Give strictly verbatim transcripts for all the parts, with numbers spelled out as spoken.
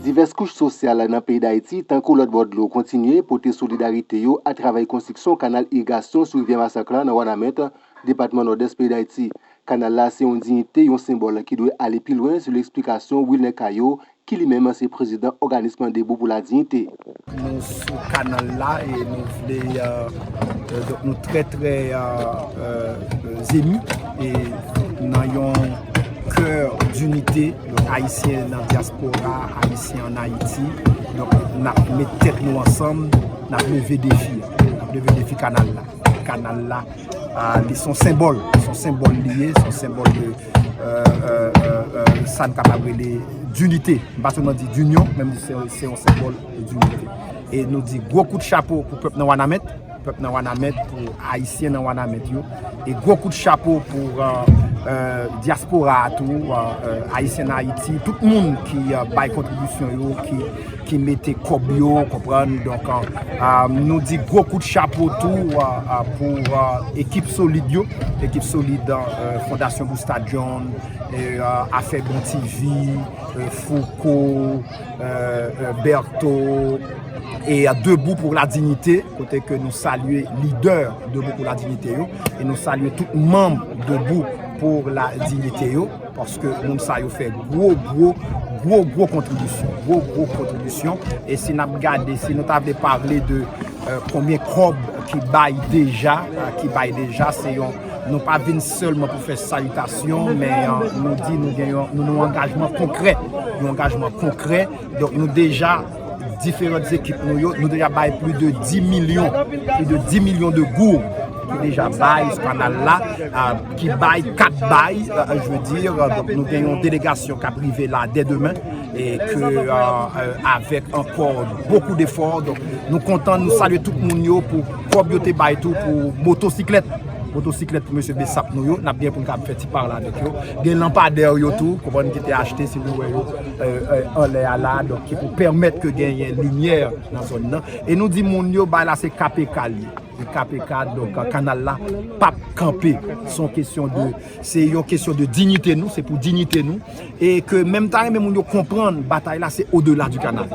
Divès kouch sosyal nan peyi Dayiti, tankou lòt bò dlo, kontinye pote solidarite yo atravè konstriksyon kanal irigasyon sou rivyè Masak la nan Wanament, depatman Nòdès peyi Dayiti. Kanal la se yon diyite, yon senbòl ki dwe ale pi lwen, selon eksplikasyon Wilner Caillot, ki li menm se prezidan òganis Debout pour la Dignité. Nou sou kanal la e nou vle, euh, euh, donk nou trè, trè, euh, euh, euh, emu e nan yon kè dinite, donk Ayisyen nan dyaspora, Ayisyen ann Ayiti, donk n ap met tèt nou ansanm, n ap leve defi a, n ap leve defi kanal la. Kanal la, ah, li se yon senbòl, se yon senbòl li ye, se yon senbòl de, euh, euh, euh, euh, sa n kapab rele dinite. M pa sèlman di dinyon, men m di se, se yon senbòl de dinite. E nou di gwo kout chapo pou pèp nan Wanament, pèp nan Wanament, pou Ayisyen nan Wanament yo. E gwo kout chapo pou, euh, euh, dyaspora a tou, euh, euh, Ayisyen nan Ayiti, tout moun ki, euh, bay kontribisyon yo, ki, ki mete kòb yo, konprann. Donk, euh, euh, nou di gwo kout chapo tou, euh, euh, pou, euh, ekip solid yo, ekip solid, euh, Fondasyon Busta John, e, euh, Afè Bon T V, euh, Fouco, euh, euh, Bertho, e, euh, Debout pour la Dignité, kote ke nou salye lidè Debout pour la Dignité yo, e nou salye tout manm Debout pour la Dignité yo, paske moun sa yo fè gwo, gwo, gwo, gwo kontribisyon, gwo, gwo kontribisyon. E si n ap gade, si nou ta vle pale de, euh, konbyen kòb ki bay deja, euh, ki bay deja, se yon, nou pa vin sèlman pou fè salitasyon, men, euh, nou di nou gen yon, nou, nou angajman konkrè, yon angajman konkrè. Donk nou deja, diferan ekip nou yo, nou deja bay plis de dis milyon, plis de dis milyon de goud ki deja bay sou kanal la, euh, ki bay, k ap bay, euh, je veux dire, euh, donk nou gen yon delegasyon k ap rive la dè demen, e ke, euh, euh, avèk ankò bokou defò, donk nou kontan, nou salye tout moun yo pou kòb yo te bay tou pou motosiklèt, motosiklèt pou mesye Bessap nou yo, n ap gen pou n ka fè ti pale avèk yo. Gen lanpadè yo tou, konprann, ki te achte, si nou wè yo, euh, euh, anlè a la, donk ki pou pèmèt ke genyen limyè nan zòn nan. E nou di moun yo, bagay la se K P K li ye. E K P K, donk, kanal la p ap kanpe. Se yon kesyon de, se yon kesyon de diyite nou, se pou diyite nou. E ke menm ta renmen moun yo konprann, batay la se odela di kanal.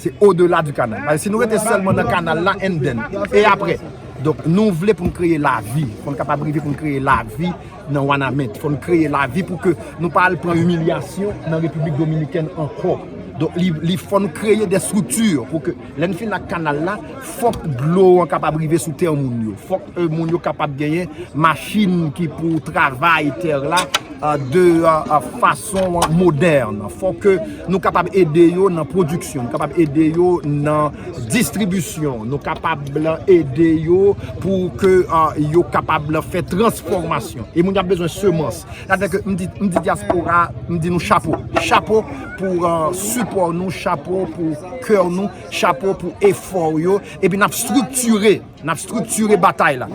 Se odela di kanal. Paske si nou rete sèlman nan kanal la, and then, e apre? Donk, nou vle pou n kreye lavi, pou n kapab rive pou n kreye lavi nan Wanament. Fò n kreye lavi pou ke nou pa al pran imilyasyon nan Repiblik Dominikèn ankò. Donk, li, li fò nou kreye de estrikti pou ke lè n fin ak kanal la, fòk dlo an kapab rive sou tè moun yo. Fòk, euh, moun yo kapab genyen machin ki pou travay tè la, euh, de, euh, euh, fason modèn. Fòk nou kapab ede yo nan pwodiksyon, nou kapab ede yo nan distribisyon, nou kapab ede yo pou ke, euh, yo kapab fè transfòmasyon. E moun yo ap bezwen semans. Sa vle di ke m di, m di dyaspora, m di nou chapo. Chapo pou, euh, sipò nou, chapo pou kè nou, chapo pou efò yo. Epi n ap estriktire, n ap estriktire batay la.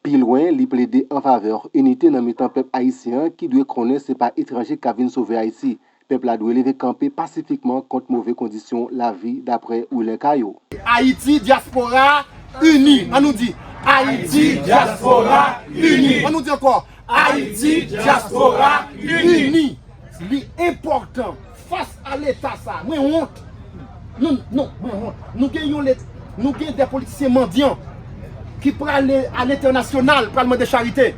Pi lwen, li plede an favè inite nan mitan pèp ayisyen an ki dwe konnen se pa etranje k ap vin sove Ayiti. Pèp la dwe leve kanpe pasifikman kont move kondisyon lavi, daprè Wilner Caillot. Ayiti, dyaspora, ini. An nou di, Ayiti, dyaspora, ini. An nou di ankò, Ayiti, dyaspora, ini. Li enpòtan fas a leta sa. Mwen wont. Non, non, mwen wont. Nou gen yon let, nou gen de politisyen mandyan ki prale a lentènasyonal, pral mande charite.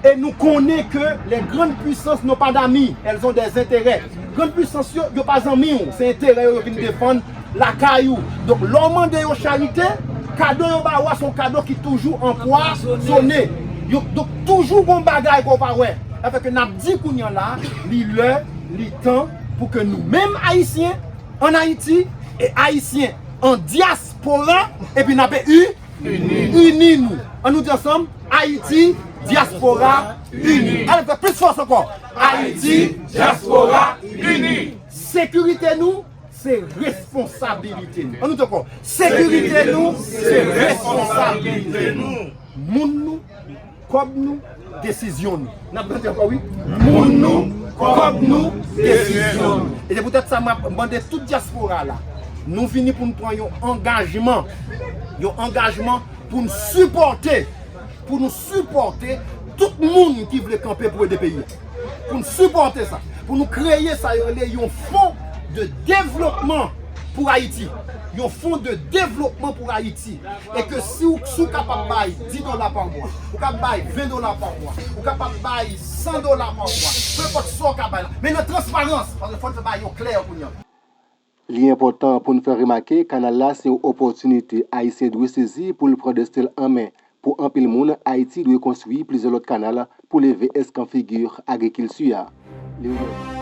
E nou konnen ke les grandes puissances n'ont pas d'amis, elles ont des intérêts. Grann pisans yo, yo pa zanmi w, se enterè yo yo vin defann lakay ou. Donk, lè w mande yo charite, kado yo ba ou a se yon kado ki toujou anpwazonnen. Yo, donk, toujou gon bagay ke w pa wè. Sa fè ke n ap di kounye a la, li lè, li tan pou ke nou menm Ayisyen ann Ayiti e Ayisyen an dyaspora, epi n ape u, ini nou. An nou di ansanm, Ayiti, dyaspora, ini. Ann fè plis fòs ankò. Ayiti, dyaspora, ini. Sekirite nou, se responsabilite nou. An nou di ankò. Sekirite nou, se responsabilite nou. Moun nou, kòb nou, desizyon nou. N ap repete ankò, wi. Moun nou, kòb nou, desizyon nou. E se poutèt sa m ap mande tout dyaspora la. Nou vini pou n pran yon angajman. Yon angajman pou n sipòte, pou nou sipòte tout moun ki vle kanpe pou ede peyi a. Pou n sipòte sa. Pou nou kreye sa yo rele yon fon de développement pour Haïti. Yon fon de devlopman pou Ayiti. E ke si w, si w kapab bay dis dola pa mwa, ou kapab bay ven dola pa mwa, ou kapab bay san dola pa mwa, nenpòt sa w ka bay la. Men nan transparans, paske fò n fè bagay yo klè kounye a. Li enpòtan pou n fè remake, kanal la se yon opòtinite Ayisyen dwe sezi pou l pran desten l an men. Pou anpil moun, Ayiti dwe konstwi plizyè lòt kanal pou leve èskanfigi agrikilti a. Leonel.